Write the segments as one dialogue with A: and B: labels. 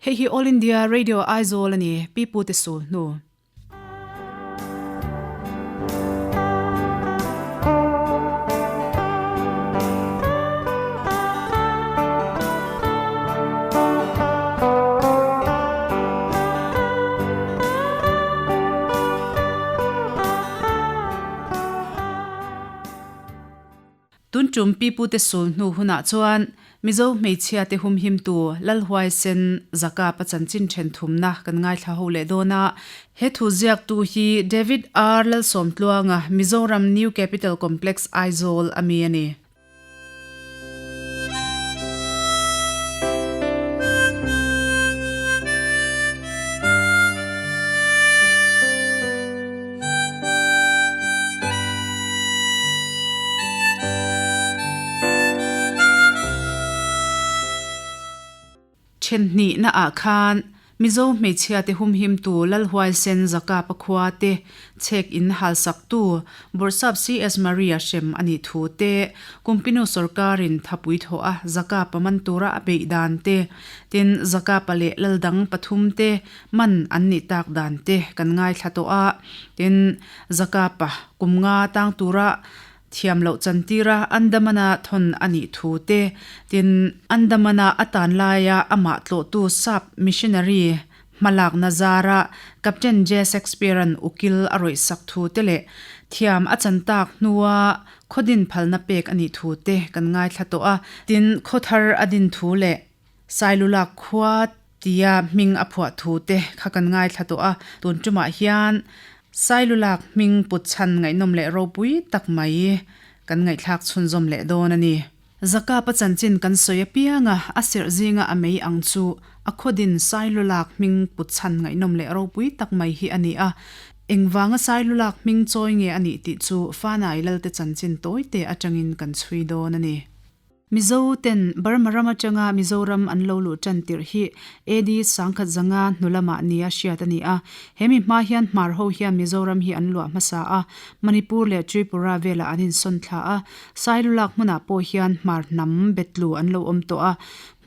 A: Hei hi All India Radio Aizawl a ni, Pi Pute Sul hnu. Tun tum pipute sul hnu hunah chuan Mizo hmeichhia te humhimtu Lalhuaisen Zaka pa chanchin then thumna kan ngaithla ho leh dawn a. He thu ziaktu hi David R Lalsawmtluanga Mizoram New Capital Complex Aizawl a mi a ni. Thenhnihna ah khan Mizo hmeichhia te humhimtu Lalhuaisen Zaka Pakhua te chhek in halsaktu Bawrhsap CS Maria hrem a nih thu te, Kumpinu sawrkarin thapui thawh a Zaka pa man tura a beih dan te, tin Zaka pa leh Laldang pathum te man an nih tak dan te kan ngaithla tawh a, tin Zaka pa kum nga tang tura thiam loh chantira Andamana thawn a nih thu te, tin Andamana a tan laia amah tlawhtu sap missionary Hmalakna zara Captain J. Shakespeare-a'n ukil a rawih sak thu te leh thiam a chan tak hnua khaw din phalna pek a nih thu te kan ngaithla tawh a. Tin, khaw thar a din thu leh Sailulak khua tia hming a phuah thu te kha kan ngaithla tawh a. Tun tumah hian Sailulak hming put chhan ngaihnawm leh ropui tak mai kan ngaihthlak chhunzawm leh dawn a ni. Zakapa chanchin kan sawi apiang a, a serh zinga a mei ang chu a khawdin Sailulak hming put chhan ngaihnawm leh ropui tak mai hi a ni a. Engvanga Sailulak hming chawi nge a nih tih chu Fanai Lalte chanchin tawite atangin kan chhui dawn a ni. Mizo ten Burma ram atanga Mizoram an lo luh tan tirh hi AD sangkhat zanga hnu lamah nia hriat a ni a. He mi hma hian Hmar ho hian Mizoram hi an luah hmasa a, Manipur leh Tripura velah an insawn thla a. Sailulak hmunah pawh hian Hmar hnam betlu an lo awm tawh a,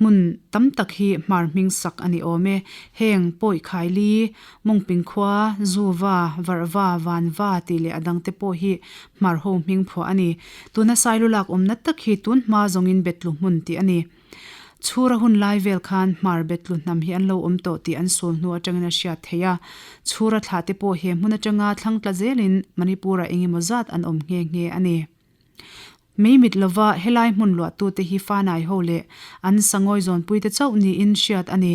A: hmun tam tak hi Hmar hming sak a ni awm e. Heng, Pawi Khaili, Mungping khua, Zuva, Varhva, Vanva tih leh a dangte pawh hi Hmar ho hming phuah a ni. Tuna Sailulak awmna tak hi tun hma zawngin betlu hmun tih a ni. Chhura hun lai vel khan Hmar betlu hnam hi an lo awm tawh tih an sul hnu atangin a hriat theih a. Chhura thlah te pawh he hmun atanga thlang tla zelin Manipur-ah engemaw zat an awm nghe nghe a ni. Mei mit lova helai hmun luahtute hi Fanai ho leh an sangawi zawnpuite chauh niin hriat a ni.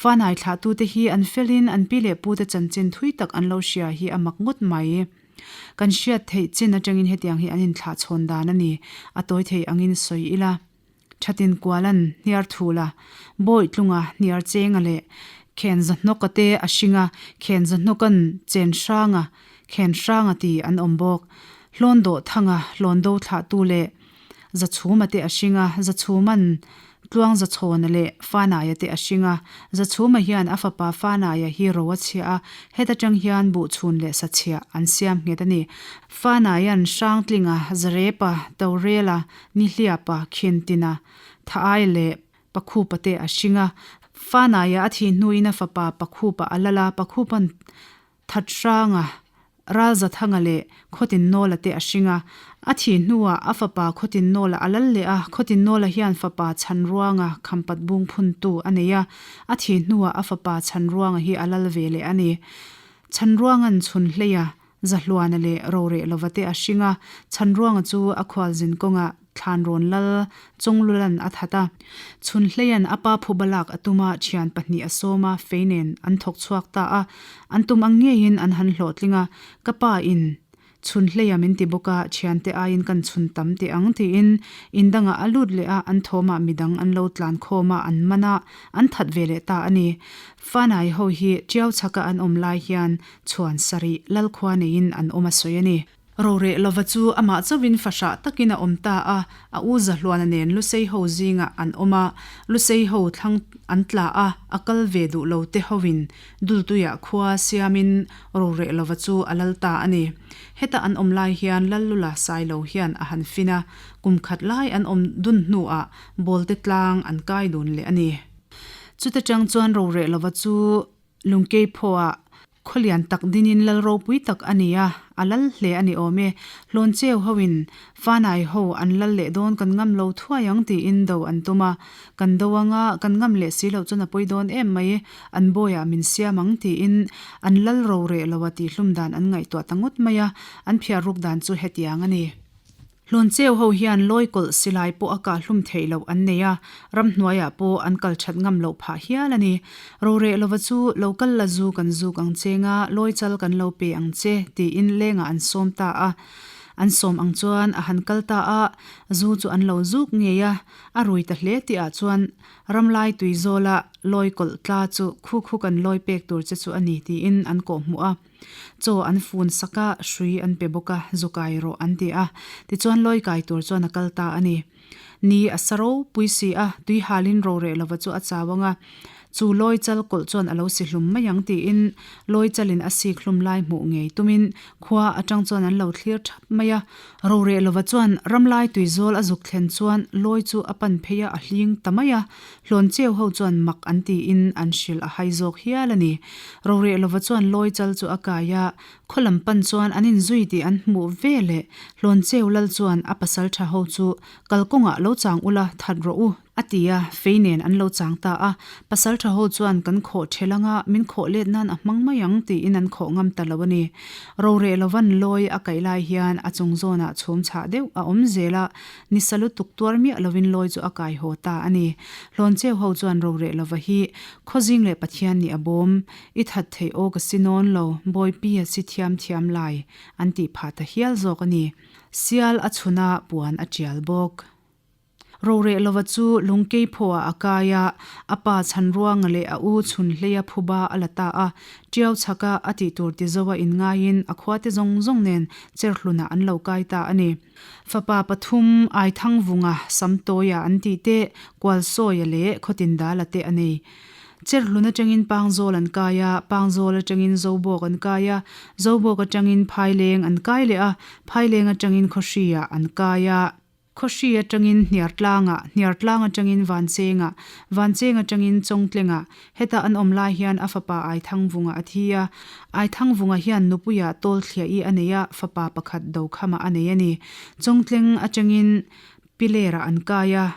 A: Fanai thlahtute hi an felin an pi leh pute chanchin thui tak an lo hria hi a mak ngawt mai. Kan hriat theih chin atangin hetiang hi an inthlahchhawn dan a ni. A tawi thei angin sawi ila. Thatin kualan hniar thula, bawi tlunga hniar chenga leh khen zahnawka te a hring a, khen zahnawkan chen hranga, khen hranga ti an awm bawk. Hlawn dawh thanga hlawn do thlahtu leh Zachhuma te a hring a, Zachhuman Tluang Zachhawna leh Fanaia te a hring a, Zachhuma hian a fapa Fanaia hi ro a chhiah a, heta tang hian buhchhun leh sachhiah an siam nghet a ni. Fanaian Hrangtlinga, Zarepa, Torela, Nihliapa, Khintina, Tha-ai leh Pakhupa te a hring a. Fanaia a thih hnuin a fapa Pakhupa a lal a, Pakhupa'n Thathranga, Ralzathanga leh Khawtinnawla te a hring a. A thih hnuah a fapa Khawtinnawla a lal leh a, Khawtinnawla hian fapa Chhanruanga khampat bung phuntu a nei a, a thih hnuah a fapa Chhanruanga hi a lal ve leh a ni. Chhanruanga'n Chhunhleia, Zahluana leh Roreh lova te a hring a, Chhanruanga chu a khualzin kawngah Thlanrawn lal Chawnglulan a that a. Chhunhleian a pa phuba lak a tum a, thian pahnih a sawm a, fei nen an thawk chhuak ta a. An tum ang ngeiin an han hlawhtling a, Ka pa in Chhunhleia min ti bawk a, thiante aiin kan chhun tam teh ang tiin in dangah a lut leh a, an thawmah midang an lo tlan khawm a, an man a, an that ve leh ta a ni. Fanai ho hi Tiau chhaka an awm lai hian Chhuan sarih Lalkhua neiin an awm a sawi a ni. Roreh lova chu amah chauhin fahrah takin a awm ta a, a u Zahluana nen Lusei ho zingah an awm a, Lusei ho thlang an tla a, a kal ve duh lo te hoin Dultuiah khua siamin Roreh lova chu a lal ta a ni. Heta an awm lai hian Lallula Sailo hian a han fin a, kum khat lai an awm dun hnuah Bawlte tlang an kai dun leh a ni. Chuta tang chuan roreh lova chu Lungkei phawah khawlian tak dinin lal ropui tak a ni a, a lal hle a ni awm e. Hlawn cheu hoin Fanai ho an lal leh dawn kan ngam lo thuai ang tiin do an tum a, kan do anga kan ngam leh si loh chuan a pawi dawn em mai, an bawiah min siam ang tiin an lal roreh lo a tihhlum dan an ngaihtuah ta ngawt mai a, an phiar ruk dan chu hetiang a ni. Hlawncheu ho hian lawi kawlh silai pawh a kah hlum theih loh an nei a, ramhnuaiah pawh an kal that ngam loh phah hial a ni. Roreh lova chu lo kal la zu kan zuk ang che nga lawi chal kan lo pe ang che tiin lengah an sawm ta a. An sawm ang chuan a han kal ta a, zu chu an lo zuk ngei a, a rui ta hle tihah chuan ramlai tui zawla lawi kawlh tla chu khu khu kan lawi pek tur che chu a ni tiin an kawhhmuh a. Chaw an fun sak a, hrui an pe bawk a, zu kai rawh an ti a. Tichuan lawi kai tur chuan a kal ta a ni. Ni a sa ropui si a, tui halin roreh lova chu a chau ang a, chu lawi chal kawlh chuan a lo si hlum mai ang tiin lawi chalin a sik hlum lai hmuh ngei tumin khua atang chuan an lo thlir thap mai a. Roreh lova chuan ramlai tuizawl a zuk thlen chuan lawi chu a pan phei a, a hling ta mai a. Hlawn cheu ho chuan mak an tiin an hrilh a hai zawk hial a ni. Roreh lova chuan lawi chal chu a kai a, khaw lam pan chuan an inzui tih an hmuh ve leh Hlawn cheu lal chuan a pasal tha ho chu kalkawngah lo chang ula that rawh u a ti a, fei nen an lo chang ta a. Pasal tha ho chuan kan khawh ṭhel anga min khawh let nan a hmang mai ang tiin an khawh ngam ta lo a ni. Roreh lovan lawi a kaih lai hian a chung zawnah chhum chhah deuh a awm zel a, Ni sa lutuk tuar miah lovin lawi chu a kai haw ta a ni. Hlawncheu ho chuan roreh lova hi Khawzing leh Pathian nih a bawm. I that theih aw ka si nawn lo, Bawipi a si thiam thiam lai an tih phah ta hial zawk a ni. Sial a chhun a, puan a tial bawk. Roreh lova chu lungkei phawah a kai a, a pa Chhanruanga leh a u Chhunhleia phuba a la ta a. Tiau chhaka a tih tur ti zoa inngaiin a khuate zawng zawng nen Cherhlunah an lo kai ta a ni. Fapa pathum, Aithangvunga, Samtawia an tih te, Kualsawia leh Khawtindala te a nei. Cherhlun atangin Pangzawl an kai a, Pangzawl atangin Zobawk an kai a, Zobawk atangin Phaileng an kai leh a, Phaileng atangin Khawhri-ah an kai a, Khawhri atangin Hniartlangah, Hniartlang atangin Vanchengah, Vancheng atangin Chawngtlengah, Heta an awm lai hian a fapa Aithangvunga a thi a. Aithangvunga hian nupuia Tawlthliahi a nei a, fapa pakhat Dokhama a nei a ni. Chawngtleng atangin Pilera an kai a,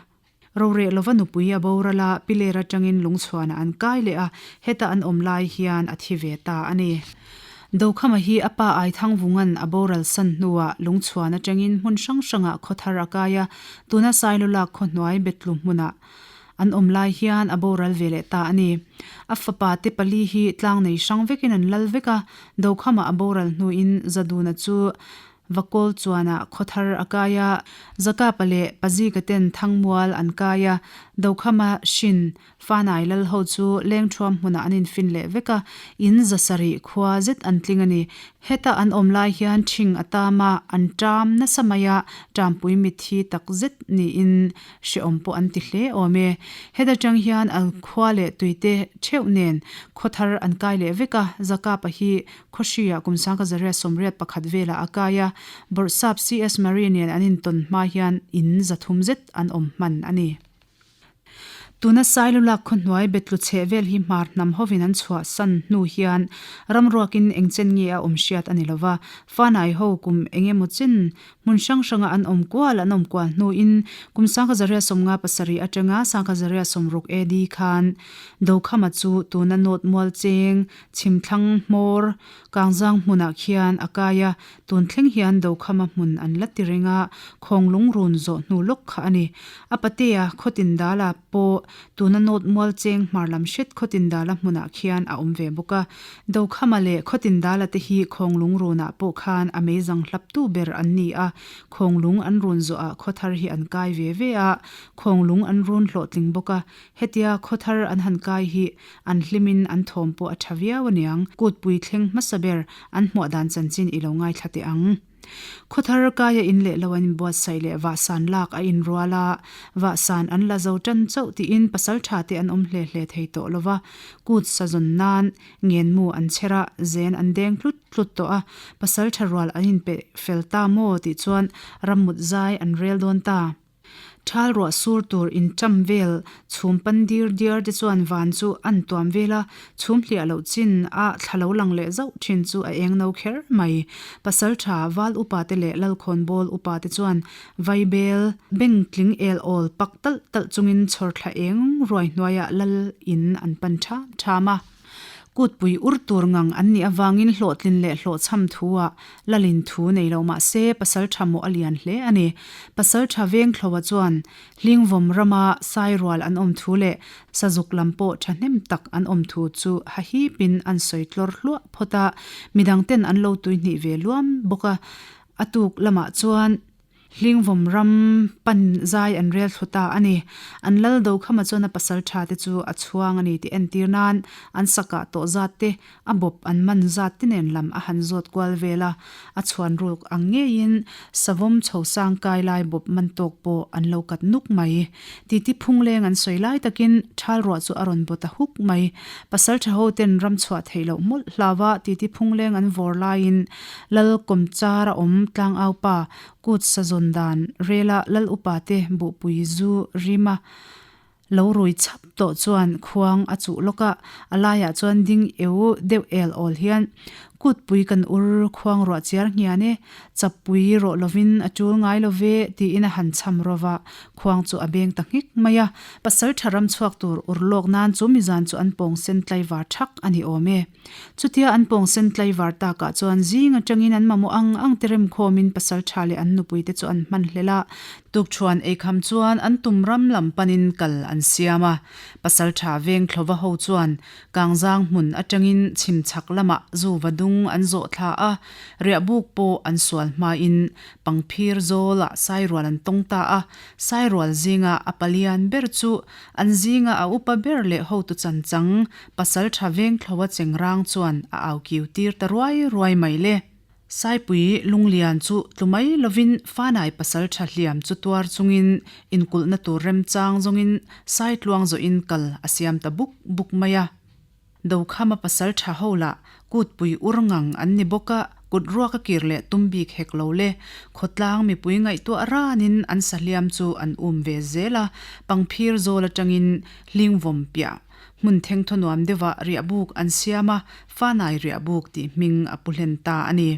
A: Roreh lova nupui a boral a, Pilera atangin Lungchhuana an kai leh a, heta an awm lai hian a thi ve ta a ni. Dokhama hi a pa Aithangvunga'n a boral san hnuah Lungchhuan atangin hmun hrang hrangah khawthar a kai a, tuna Sailulak khawhnuai Betlu hmunah An awm lai hian a boral ve leh ta a ni. A fapa te pali hi tlang nei hrang vekin an lal vek a, Dokhama a boral hnuin Zaduna chu Vakawl chuanah khawthar a kai a, Zakapa leh Pazika ten Thangmual an kai a, Dokhama hrin Fanai lal ho chu Lengthuam hmunah an infin leh vek a, in zasarih khua zet an tling a ni. Heta an awm lai hian ṭhing a tam a, an ṭam nasa mai a, ṭampui mitthi tak zet niin Hrehawm pawh an ti hle awm e. Heta tang hian an khua leh tuite theuh nen khaw thar an kai leh vek a, Zakapa hi Khawhri-ah kum sangka 181 velah a kai a, Bawrhsap CS Marie nen an intawn hma hian in 300 zet an awm hman a ni. Tuna Sailulak khawhnuai betlu chheh vel hi hmar hnam hovin an chhuahsan hnu hian ramruakin engchen nge a awm hriat a ni lova, Fanai ho kum engemaw chen Hmun hrang hranga an awm kual an awm kual hnuin kum 1957 atanga 1960 AD khan Dokhama chu tuna North Mual cheng chhimthlang hmawr Kangzang hmunah khian a kai a, tun thleng hian Dokhama hmun an la ti reng a, Khawnglung run zawh hnu lawk kha a ni. A patea Khawtindala pawh tuna North Mual cheng hmar lam hret Khawtindala hmunah khian a awm ve bawk a. Dokhama leh Khawtindala te hi Khawnglung runah pawh khan a meizang hlaptu ber an ni a, Khawnglung an run zawhah khawthar hi an kai ve ve a, Khawnglung an run hlawhtling bawk a, hetia khawthar an han kai hi an hlimin an thawm pawh a tha viau aniang, kutpui thleng hmasa ber an hmuah dan chanchin i lo ngaithla teh ang. Khawthar kaia in leh lo an inbuatsaih leh vahsan lak a inrual a, vahsan an la zo tan chauh tiin pasal tha te an awm hle hle thei tawh lo va, kut sa zawn nan ngenmu an chher a, zen an deng tlut tlut tawh a, pasal tha rual an inpe fel ta maw tih chuan rammut zai an rel dawn ta. Thal ruah sur tur inṭam vel chhum pan dir diar te chuan van chu an tuam vel a, chhum hliah loh chin a thla lo lang leh zauh thin chu a eng no kher mai. Pasalṭha Val upa te leh Lalkhawnbawl upa te chuan Vaibel beng tling el awl pak talh talh chungin chhawr thla eng ruai hnuaiah lal in an pan ṭham ṭham a. Kutpui ur tur ngang an nih avangin hlawhtlin leh hlawhchham thu-ah lalin thu nei lo mah se pasalṭha mawh a lian hle a ni. Pasalṭha Vengthloa chuan Hlingvawm rama Sairual an awm thu leh Sazuk lam pawh ṭhahnem tak an awm thu chu hahipin an sawi tlawr hluah phawt a, midangten an lo tuihnih ve luam bawk a. A tuk lamah chuan Hlingvawm ram pan zai an rel thlu ta a ni. An lal Dokhama chuan a pasal tha te chu a chhuang a ni tih entir nan an sakah tawh zat te, a bawp an man zat te nen lam a han zawt kual vel a. A chhuan ruk ang ngeiin savawm chho sang kai lai bawp man tawk pawh an lo kat nuk mai. Titi phungleng an sawi lai takin thal ruah chu a rawn baw ta huk mai. Pasal tha ho ten ram chhuah theih loh mawlh hlau a titi phungleng an vawr laiin Lal kawmchar a awm tlangau pa kut sa zawn dan rela Lal upa te buhpui zu rima lo rui chhap tawh chuan khuang a chuh lawk a, a laiah chuan ding eu deuh el awl hian kutpui kan ur khuang ruah chiar nghian e, chappui rawh lovin a tul ngai lo ve tiin a han chham rawva khuang chu a beng ta nghik mai a, pasal tha ram chhuak tur ur lawk nan chu mizan chu an pawng sen tlaivar thak a ni awm e. Chutia an pawng sen tlaivar takah chuan zing atangin an mamawh ang ang te remkhawmin pasal tha leh an nupuite chu an hman hlel a. Tukṭhuan eikham chuan an tum ram lam panin kal an siam a. Pasal tha veng thlova ho chuan Kangzang hmun atangin chhim chhak lamah zuva dung an zawh thla a, riahbuk pawh an sual hmain pangphir zawlah sairual an tawng ta a. Sairual zinga a palian ber chu an zinga a upa ber leh hotu chanchang Pasal tha veng thloa chengrang chuan a au kiu tir ta ruai ruai mai le. Saipui lunglian chu tlu mai lovin Fanai pasal tha hliam chu tuar chungin inkulhna tur remchang zawngin Saitluang zawhin kal a siam ta buk buk mai a. Dokhama pasal tha ho lah kutpui ur ngang an ni bawk a, kut ruak a kir leh tum bik hek lo le. Khawtlang mipui ngaihtuah ranin an sahliam chu an um ve zel a, pangphir zawl atangin hlingvawm piah Hmun thengthaw nuam deuhah riahbuk an siam a, Fanai riahbuk tih hming a pu hlen ta a ni.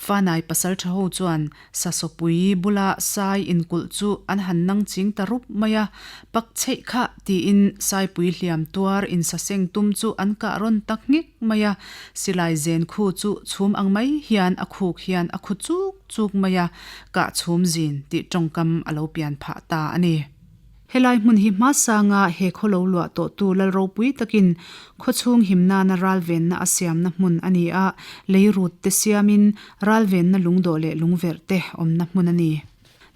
A: Fanai pasaltha ho chuan Sasawpui bula Sai inkulh chu an han nang ching ta rup mai a, Pak chheih kha tiin Saipui hliam tuar insaseng tum chu an kah rawn ta nghek mai a, silai zen khu chu chhum ang mai hian a khuk hian a khu chuk chuk mai a, kah chhum zin tih tawngkam a lo pian phah ta a ni. Helai hmun hi hmasanga he khaw lo luah tawhtu lal ropui takin khawchhung him nana ralvenna a siamna hmun a ni a, lei rut te siamin ralvenna lungdawh leh lungverh te awmna hmun a ni.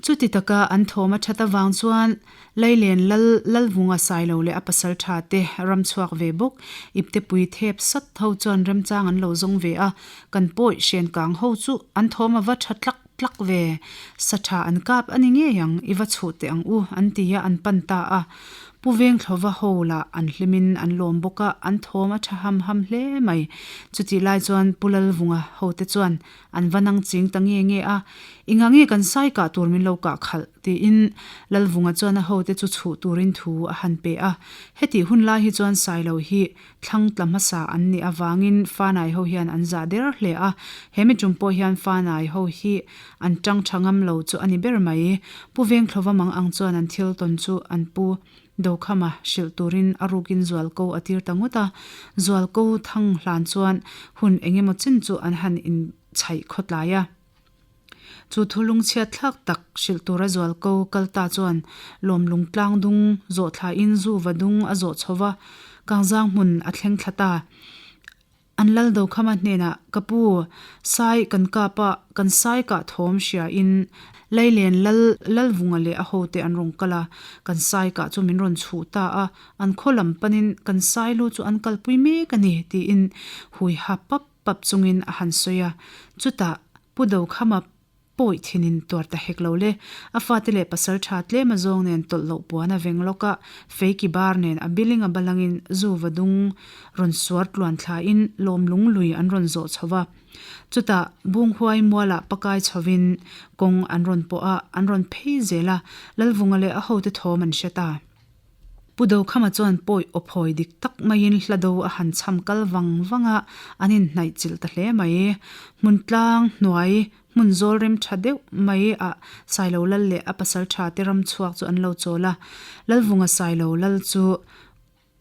A: Chuti taka an thawm a that avang chuan Lailen lal Lalvunga Sailo leh a pasal tha te ram chhuak ve bawk iptepui thep sat ho chuan remchang an lo zawng ve a, kan pawi hren kang ho chu an thawm a va tha tlak Tlak ve, sa tha an kap a ni ngei ang, i va chhuh teh ang u, an ti a, an pan ta a. Pu Vengthlova ho lah an hlimin an lawm bawk a, an thawm a tha ham ham hle mai. Chutih lai chuan Pu Lalvunga hote chuan an va nang ching ta nge nge a, I nga nge kan sai kah tur min lo kah khalh? tiin Lalvunga chuan a hote chu chhuh turin thu a han pe a. Hetih hun lai hi chuan Sailo hi Thlang tla hmasa an nih avangin Fanai ho hian an zah der hle a, he mi tum pawh hian Fanai ho hi an tang tha ngam lo chu a ni ber mai. Pu Vengthlova mang ang chuan an thil tawn chu an pu Dokhama hrilh turin a rukin Zualko a tir ta ngawt a, Zualko thang hlan chuan hun eng emaw chin chu an han inchhaih khawtlai a. Chu thu lungchhiat thlak tak hrilh tura zualko kal ta chuan lawmlung tlang dung zawh thlain zu va dung a zawh chho va, Kangzang hmun a thleng thla ta. An lal Dokhama hnenah, Ka pu, sai kan kap a, kan sai kah thawm hriain Lailen lal Lalvunga leh a hote an rawn kal a, kan sai kah chu min rawn chhuh ta a, an khaw lam panin kan sai lu chu an kalpui mek a ni, tiin hui ha pap pap chungin a han sawi a, chutah Pu Dokhama. Pawi thinin tuar ta hek lo le. A fate leh pasal tha tlem a zawng nen tawlh loh puan a veng lawk a, feiki bar nen a biling a balangin zu va dung rawn suar tluan thlain lawm lung lui an rawn zawh chho va. Chutah Bunghuai mualah pakai chhovin kawng an rawn pawh a, an rawn phei zel a, Lalvunga leh a hote thawm an hre ta. Pu Dokhama chuan pawi aw phawi dik tak maiin hla do a han chham kal vang vang a, an inhnaih chilh ta hle mai. Hmun tlang hnuai hmun zawl rem tha deuh mai ah Sailo Lal leh a pasal tha te ram chhuak chu an lo chawl a. Lalvunga Sailo Lal chu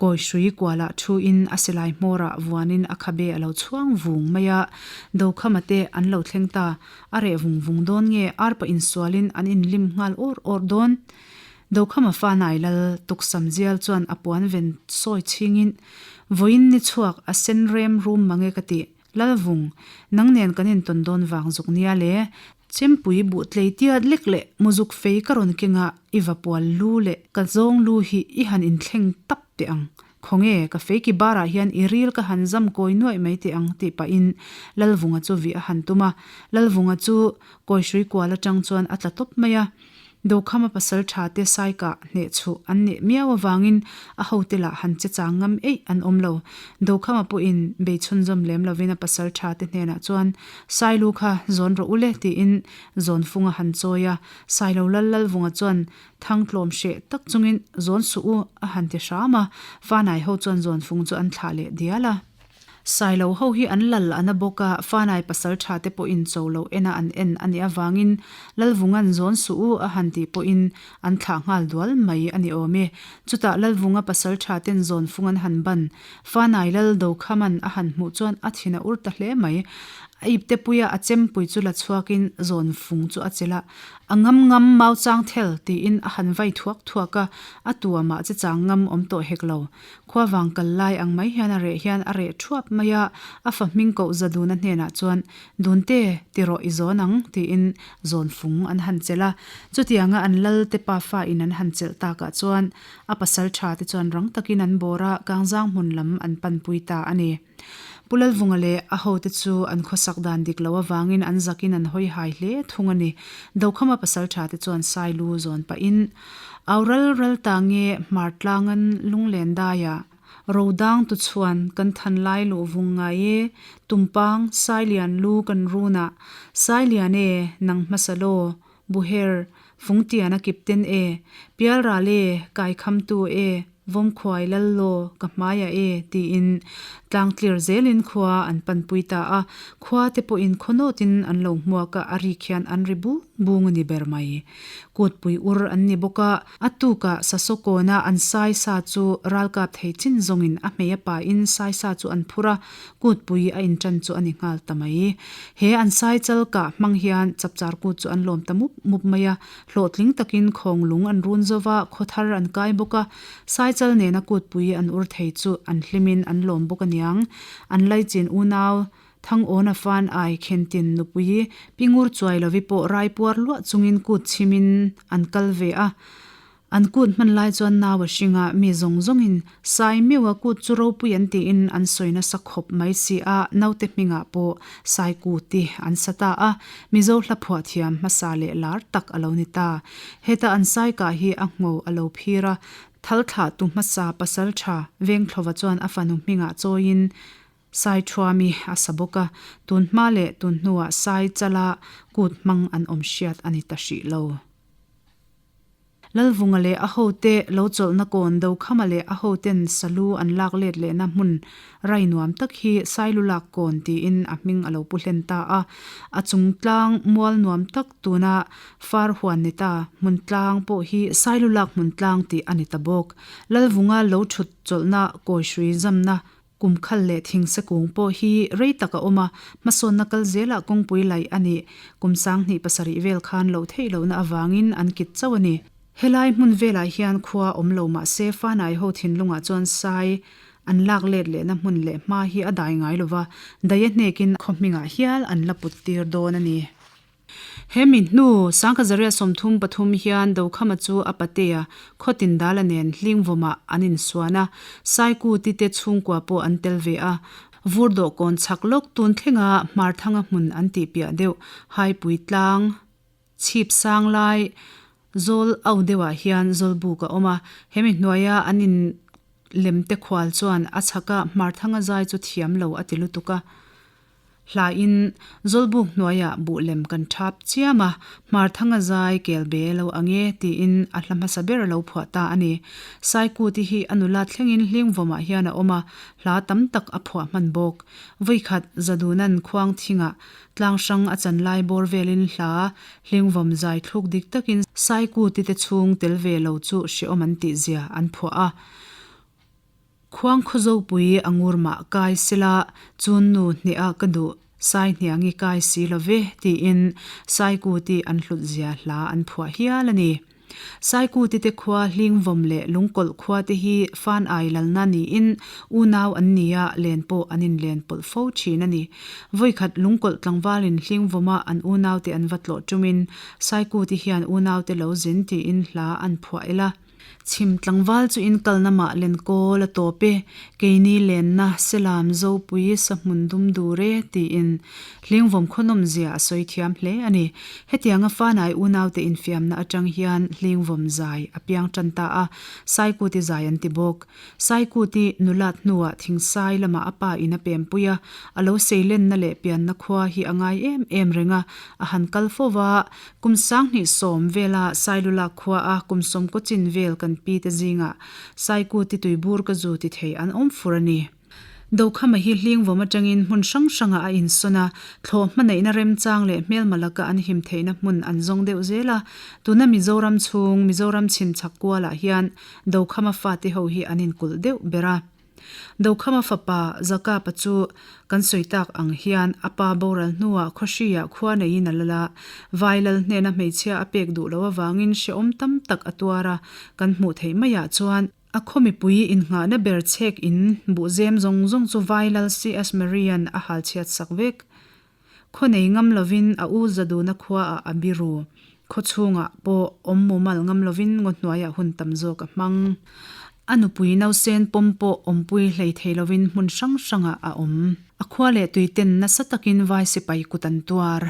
A: Kawi hrui kualah thu in a silai hmawrah vuanin a khabe a lo chhuang vung mai a, Dokhama te an lo thleng ta. A reh vung vung dawn nge arpa insualin an inlim nghal awr awr dawn? Dokhama fanai lal tuksam zial chuan a puan ven sawi chhingin, Vawiin ni chhuak a sen rem rum mange ka ti, Lalvung, nang nen kan intawn dawn vang zuk nia le, Chempui buh tlei tiat lek leh muzuk fei ka rawn keng a, i va pual lu leh ka zawng lu hi i han inthleng tap teh ang. Khawnge, ka feiki barah hian i ril ka han zam kawi nuaih mai teh ang tih pahin Lalvunga chu vih a han tum a. Lalvunga chu kawihrui kual atang chuan a tla tawp mai a. Dokhama pasal tha te saikah hneh chhuh an nih miau avangin a hote lah han che chang ngam eih an awm lo. Dokhama pawhin bei chhunzawm lem lovin a pasal tha te hnenah chuan Sailu kha zawn rawh u le tiin zawnfung a han chawi a. Sailo lal Lalvunga chuan Thangtlawm hreh tak chungin zawn suh u a han ti hram a, Fanai ho chuan zawnfung chu an thlah leh dial a. Sailo ho hi an lal a na bawk a, Fanai pasal tha te pawhin cho loh ena an en a nih avangin Lalvunga'n zawn suh u a han tih pawhin an thlah nghal dual mai a ni awm e. Chutah Lalvunga pasal tha ten zawnfung an han ban, Fanai lal Dokhama'n a han hmuh chuan a thin a ur ta hle mai. A iptepuia a chempui chu la chhuakin zawnfung chu a chelh a, A ngam ngam mau chang thel tiin a han vai thuak thuak a, a tuamah che chang ngam awm tawh hek lo. Khuavang kal lai ang mai hian a reh hian a reh thuap mai a, a fa hming koh Zaduna hnenah chuan, Dunte, ti rawh i zawn ang, tiin zawn fung an han chelh a. Chutianga an lal te pafa in an han chelh takah chuan a pasal tha te chuan rang takin an bawr a, Kangzang hmun lam an panpui ta a ni. Pu Lalvunga leh a hote chu an khawsak dan dik lo avangin an zakin an hawi hai hle thung a ni. Dokhama pasaltha te chuan sai lu zawn pahin, Au ral ral ta nge hmar tlangan lunglen daia rodang tu chhuan kan than lai luh vung ngai e, tumpang Sailian lu kan runah, Sailian e, nang hmasa law, Buher, Fungtian a kipten e, Pialral e, Kaikhamtu e, Vawmkhuai Lallaw, ka hmaiah e, tiin tlang tlir zelin khua an panpui ta a. Khua te pawhin khaw nawtin an lo hmuak a, a rik hian an ri bung bung a ni ber mai. Kutpui ur an ni bawk a, a tukah Sasawkawna an sai sa chu ralkap thei chin zawngin a hmei a pain sai sa chu an phur a, Kutpui a inṭan chu a ni nghal ta mai. He an sai chal kah hmang hian chapchar kut chu an lawm ta mup mup mai a, hlawhtling takin khawng lung an run zo va, khaw thar an kai bawk a, sai chal nena kutpui an ur thei chu an hlimin an lawm bawk aniang. An laichin unau Thangawna fan ai khentin nupui Pingur chuai lovi pawh raipuar luah chungin kut chhimin an kal ve a. An kut hman lai chuan nau a hring a, mi zawng zawngin Sai meuh a kut chu ropui an tiin an sawi nasa khawp mai si a, naute hmingah pawh Sai Kuti an sa ta a, Mizo hla phuah thiam hmasa leh lar tak a lo ni ta. Heta an sai kah hi a ngho a lo phir a, thal thlahtu hmasa pasal tha Vengthlova chuan a fanu hmingah chawiin Sai thuami a sa bawk a, tun hma leh tun hnuah Sai chala kut hmang an awm hriat a ni ta hrih lo. Lalvunga leh a hote lo chawlhna kawn Dokhama leh a hoten salu an lak let lehna hmun rai nuam tak hi Sailulak kawn tiin a hming a lo pu hlen ta a. A chung tlang mual nuam tak tuna far huan ni ta hmun tlang pawh hi Sailulak hmun tlang tih a ni ta bawk. Lalvunga lo thut chawlhna kawihrui zamna Kum khal leh thingse kung pawh hi rei tak a awm a, hmasawnna kal zelah kawngpui laih a nih. Kum 27 vel khan loh theih lohna avangin an kit chauh a ni. Helai hmun velah hian khua awm lo mah se Fanai ho thinlungah chuan sai an lak let lehna hmun leh hma hi a dai ngai lova, dai a hnekin khaw hmingah hial an la put tir dawn a ni. He mi hnu, Sangkhazaria 33 hian Dokhama chu a patea Khawtin Dala nen Hlingvawmah an insuan a, Saikuti te chhungkua pawh an tel ve a. Vur dawhkawn chhak lawk tun thlenga Hmarthanga hmun an tih piah deuh Haipui tlang. Chhip sang lai zawl au deuhah hian zawlbuk a awm a, hemi hnuaia an in lem te khual chuan a chhaka hmarthanga zai chu thiam lo a ti lutuk a. Hlain zawlbuk hnuaiah buh lem kan thap chiam a, hmarthanga zai kel be lo ang e tiin a hla hmasa ber a lo phuah ta a ni. Saikuti hi a nula thlengin Hlingvawmah hian a awm a, hla tam tak a phuah hman bawk. Vawikhat Zadunan Khuangthingah Tlang hrang a chan lai bawr velin hla hlingvawm zai thluk dik takin Saikuti te chhung tel ve lo chu hrehawm an tih zia an phuah a. Khuang khawzopui a ngur mah kai sela chun nu hneha ka duh Sai hniangi kai si lo ve tiin Saikuti an hlut zia hla an phuah hial a ni. Saikuti te khua Hlingvawm leh Lungkawlh khua te hi fan ai lalna niin unau an ni a, len pawh an inlen pawlh fo thin a ni. Vawikhat Lungkawlh tlangvalin Hlingvawma an unaute an va tlawh tumin Saikuti hian unaute lo zin tiin hla an phuah el a. Chhim tlangval chu in kalna mah len kawl a tawp e, keini lenna Selam Zopui sahmun dum dur e tiin Hlingvawm khawnawm zia a sawi thiam hle a ni. Hetianga Fanai unaute infiamna atang hian Hlingvawm zai a piang tan ta a, Saikuti zai an ti bawk. Saikuti nulat hnuah Thingsai lamah a pa in a pempui a, a lo seilenna leh pianna khua hi a ngai em em reng a, a han kal fo va. Kum 2010 vela Sailulak khua a kum 90 chin vel kan pi te zingah Saikuti tuibur ka zu ti thei an awm fur a ni. Dokhama hi Hlingvawm atangin hmun hrang hrangah a insawn a, thlawh hmanaihna remchang leh hmelma laka an him theihna hmun an zawng deuh zel a. Tuna Mizoram chhung, Mizoram chhim chhak kualah hian Dokhama fate ho hi an inkulh deuh ber a. Dokhama fapa Zakapa chu kan sawi tak ang hian a pa boral hnuah khawhriah khua neiin a lal a, vai lal hnena hmeichhia a pek duh loh avangin hrehawm tam tak a tuar a, kan hmuh theih maiah chuan, A khaw mipui innghahna ber chhek in buhzem zawng zawng chu vai lal CS Marian a hal chhiat sak vek. Khaw nei ngam lovin a u Zaduna khuaah a biru. Khaw chhungah pawh awm mumal ngam lovin ngaw hnuaiah hun tam zawk a hmang. A nupui nausen pawm pawh awmpui hlei thei lovin hmun hrang hrangah a awm. A khua leh tuiten nasa takin vai sipai kut an tuar.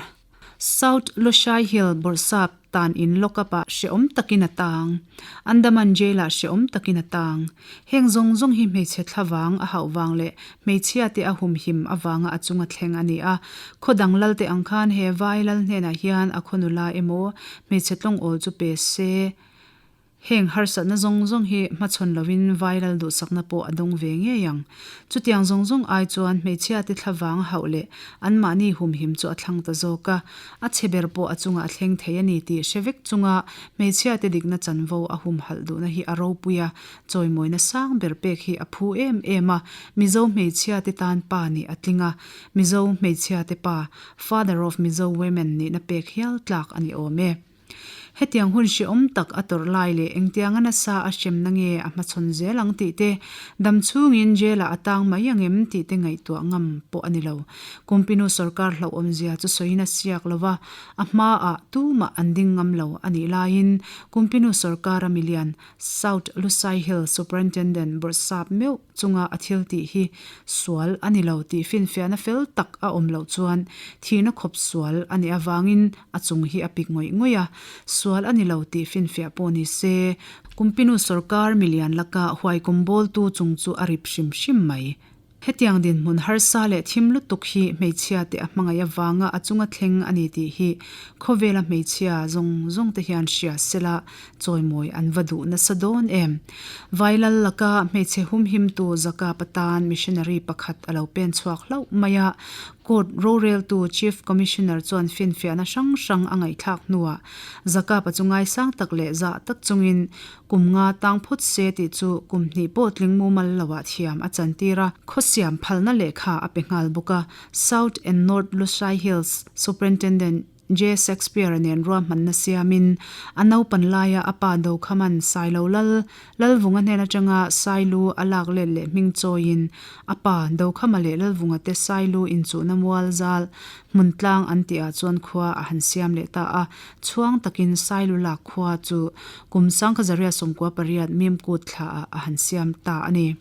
A: South Lushai Hill bawrhsap tan in lock up ah hrehawm takin a tang. Andaman Jail ah hrehawm takin a tang. Heng zawng zawng hi hmeichhe thlavang a hauh vang leh hmeichhia te a humhim avanga a chunga thleng a ni a. Khaw dang lal te ang khan he vai lal hnenah hian a khaw nula emaw hmeichhe tlawng awl chu pe se. Heng harsatna zawng zawng hi hmachhawn lovin viral duhsakna pawh a dawng ve ngei ang. Chutiang zawng zawng ai chuan hmeichhiate thlavang hauh leh anmahni humhim chu a thlang ta zawk a. A chhe ber pawh a chungah a thleng thei a ni tih hre vek chunga hmeichhiate dikna chanvo a humhalh duhna hi a ropui a, chawimawina sang ber pek hi a phu em em a. Mizo hmeichhiate tan pa nih a tling a, Mizo hmeichhiate pa, Father of Mizo Women nihna pek hial tlak a ni awm e. Hetiang hun hrehawm tak a tawrh lai leh engtianga nasa a hremna nge a hmachhawn zel ang tih te, dam chhungin jail-ah a tang mai ang em tih te ngaihtuah ngam pawh a ni lo. Kumpinu sorkar hlauhawmzia chu sawiin a siak lo va, a hmaah tumah an ding ngam lo a nih laiin Kumpinu sorkara milian South Lusai Hill Superintendent bawrhsap meuh chunga a thil tih hi sual a ni lo tih finfiahna fel tak a awm loh chuan thihna khawp sual a nih avangin a chung hi a pik ngawih ngawih a, sual a ni lo tih finfiah pawh ni se Kumpinu sorkar milian laka huaikum bawltu chung chu a rip hrim hrim mai. Hetiang dinhmun harsa leh thim lutuk hi hmeichhia te a hmangaih avanga a chunga thleng a ni tih hi khawvela hmeichhia zawng zawng te hian hria sela chawimawi an va duh nasa dawn em. Vailal laka hmeichhe humhimtu Zakapa tan missionary pakhat a lo pen chhuak hlauh mai a, Court roreltu Chief Commissioner chuan finfiahna hrang hrang a ngaihthlak hnuah Zakapa chu ngaisang tak leh zah tak chungin Kum nga tang phawt se tih chu kum hnih pawh tling mumal loah thiam a chantir a, khawsiam phalna lehkha a pe nghal bawk a. South and North Lushai Hills Superintendent J. Shakespeare-a nen ruahmanna siamin a naupan laia a pa Dokhaman Sailo Lal Lalvunga hnen atanga Sailu a lak let leh hming chawiin a pa Dokhama leh Lalvunga te Sailu inchuhna mual zal hmun tlang an tihah chuan khua a han siam leh ta a. Chhuang takin Sailulak khua chu kum 1898 Mimkut thlaah a han siam ta a ni.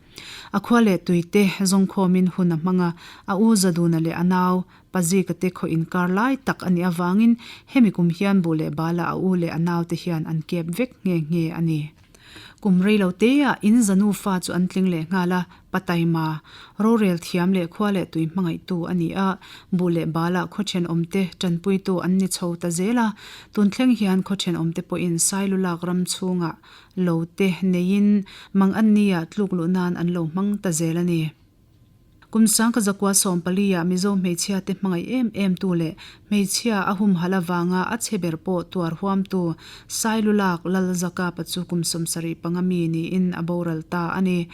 A: A khua leh tui te zawngkhawmin hun a hmang a, a u Zaduna leh a nau Pazika te khaw inkar lai tak a nih avangin hemi kum hian buh leh bala a u leh a nau te hian an kep vek nghe nghe a ni. Kum rei lo teah in za nufa chu an tling leh nghal a, pa taima, rorel thiam leh khua leh tui hmangaihtu a ni a, buh leh balah khaw thenawmte tanpuitu an ni chho ta zel a, tun thleng hian khaw thenawmte pawhin Sailulak ram chhungah lo te neiin mang an nia tluk luh nan an lo hmang ta zel a ni. Kum sangka zakua sawmpali ah Mizo hmeichhia te hmangaih em em tu leh hmeichhia a humhalh avanga a chhe ber pawh tuar huam tu Sailulak Lal Zakapa chu kum 75 mi niin a boral ta a ni.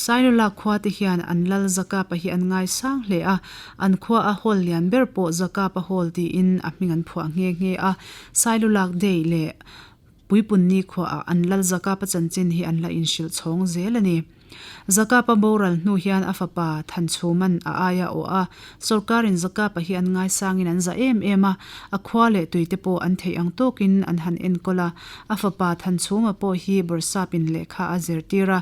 A: Sailulak khua te hian an Lal Zakapa hi an ngaisang hle a, an khua a hall lian ber pawh Zakapa Hall tiin a hming an phuah nghe nghe a. Sailulak Day leh Puipunni khuaah an Lal Zakapa chanchin hi an la inhrilh chhawng zel a ni. Zakapa boral hnu hian a fapa Thanchhuman a aia awh a, sawrkarin Zakapa hi an ngaisangin an za em em a, a khua leh tuite pawh an theih ang tawkin an han enkawl a. A fapa Thanchhuma pawh hi Bawrhsapin lehkha a zirtir a,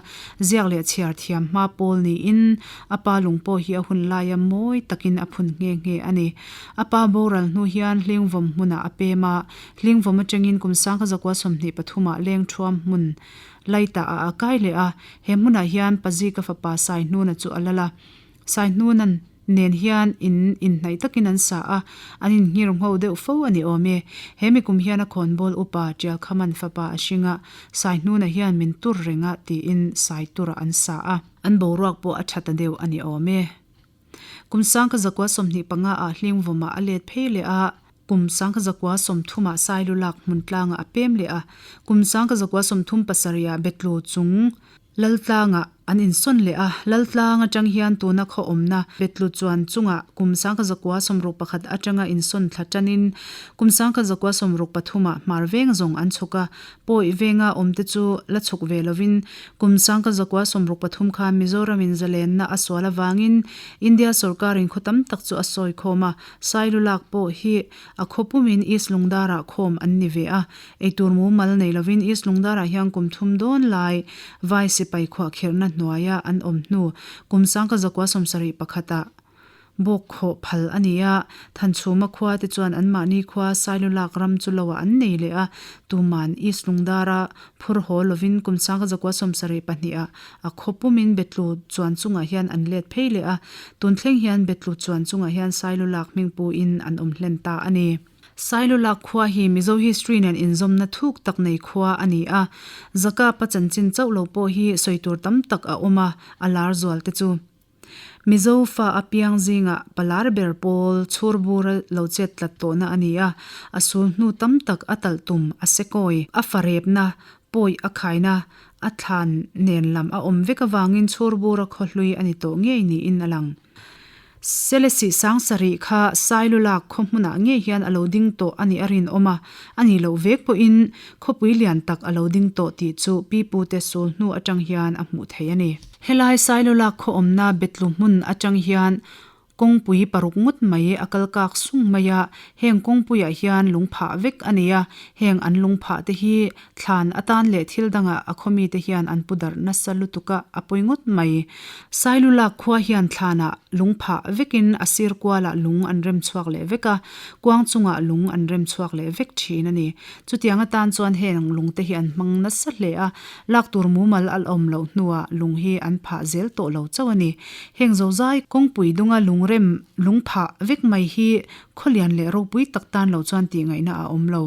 A: ziak leh chhiar thiam hma pawl niin a pa lung pawh hi a hun laia mawi takin a phun nghe nghe a ni. A pa boral hnu hian Hlingvawm hmunah a pem a, Hlingvawm atangin kum sangkha zakua 23 ah leng thuam hmun Laita ah a kai leh a, he hmunah hian Pazika fapa Saihnuna chu a lal a. Saihnunan nen hian in inhnaih takin an sa a, an inngir ngho deuh fo a ni awm e. He mi kum hian a khawnbawl upa Tialkhaman fapa a hring a, Saihnuna hian min tur reng a tiin Saitura an sa a. An boruak pawh a tha ta deuh a ni awm e. Kum sangkha zakua 25 ah Hlingvawmah a let phei leh a, kum sangkha zakua 30 ah Sailu lak hmun tlangah a pem leh a, kum sangkha zakua 37 ah Betlu chung Laltlangah an insawn leh a, Laltlang atang hian tuna khaw awmna Betlu chuan chungah kum sangkha zakua 61 atanga insawn thla tanin kum sangkha zakua 63 ah hmar veng zawng an chhuk a, Pawi venga awmte chu la chhuk ve lovin kum sangka zakua 63 khan Mizoramin zalenna a sual avangin India sorkarin khaw tam tak chu a sawi khawm a, Sailu lak pawh hi a khaw pumin East Lungdarah khawm an ni ve a, eitur mumal nei lovin East Lungdarah hian kum thum dawn lai vai sipai khuahkhirhna hnuaia an awm hnu kum sangka zakua 71 ah Bawk khawh phal a ni a, Thanchhuma khua te chuan anmahni khua Sailulak ram chu loah an nei leh a, tuman East Lungdara phur haw lovin kum sangka zakua 72 ah a khaw pumin Betlu chuan chungah hian an let phei leh a, tun thleng hian Betlu chuan chungah hian Sailulak hmingpu in an awm hlen ta a ni. Sailulak khua hi Mizo history nen inzawmna thuk tak nei khua a ni a, Zakapa chanchin chauh lo pawh hi sawi tur tam tak a awm a, a lar zual te chu. Mizo fa a piang zingah palar ber pawl chhur bura lo chet tlat tawhna a ni a, a sul hnu tam tak a talh tum, a sekawi, a farepna, pawi a khaina, a thlan nen lam a awm vek avangin chhur bura khaw hlui a ni tawh ngei niin a lang. Selesih sangsarih kha Sailulak khaw hmunah ngei hian a lo ding tawh a nih a rinawm a, a nih loh vek pawhin khawpui lian tak a lo ding tawh tih chu pipute sul hnu atang hian a hmuh theih a ni. Helai Sailulak khaw awmna Betlu hmun atang hian kawngpui paruk ngawt mai a kal kak sung mai a, heng kawngpuiah hian lung phah vek a ni a, heng an lung phah te hi thlan atan leh thil dangah a khaw mite hian an pu darh nasa lutuk a, a pawi ngawt mai. Sailulak khua hian thlanah lung phah vekin a sir kualah lung an rem chhuak leh vek a, kuang chungah lung an rem chhuak leh vek thin a ni. Chutiang atan chuan heng lungte hi an hmang nasa hle a, Lak tur mumal a awm loh hnuah lung hi an phah zel tawh lo chauh a ni. Heng zozai kawngpui dunga lungrem lung phah vek mai hi khawlian leh ropui tak tan lo chuan tih ngaihna a awm lo.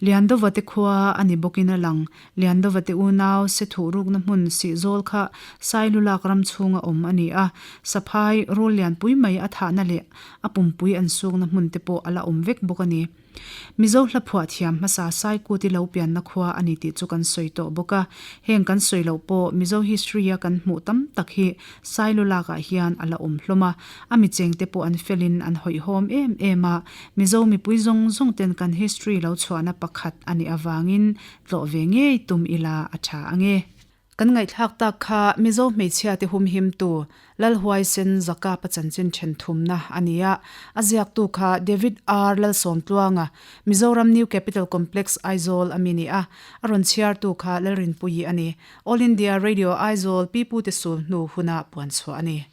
A: Liandova te khua a ni bawkin a lang. Liandova te unau se thuh rukna hmun Sihzawl kha Sailulak ram chhunga awm a ni a, Saphai rul lianpui mai a thahna leh a pumpui an sukna hmun te pawh a la awm vek bawk a ni. Mizo hla phuah thiam hmasa Saikuti lo pianna khua a ni tih chu kan sawi tawh bawk a, heng kan sawi loh pawh Mizo history a kan hmuh tam tak hi Sailo lakah hian a la awm hlawm a, a michengte pawh an felin an hawihhawm em em a, Mizo mipui zawng zawng ten kan history lo chhuahna pakhat a nih avangin tlawh ve ngei tum ila a tha ange. Kan ngaihthlak tak kha Mizo hmeichhiate humhimtu Lalhuaisen Zakapa chanchin then thumna a ni a, a ziaktu kha David R Lalsawmtluanga, Mizoram New Capital Complex Aizawl a mi ni a, a rawn chhiartu kha Lalrinpuii a ni. All India Radio Aizawl Pipute sul hnu huna puanchhuah a ni.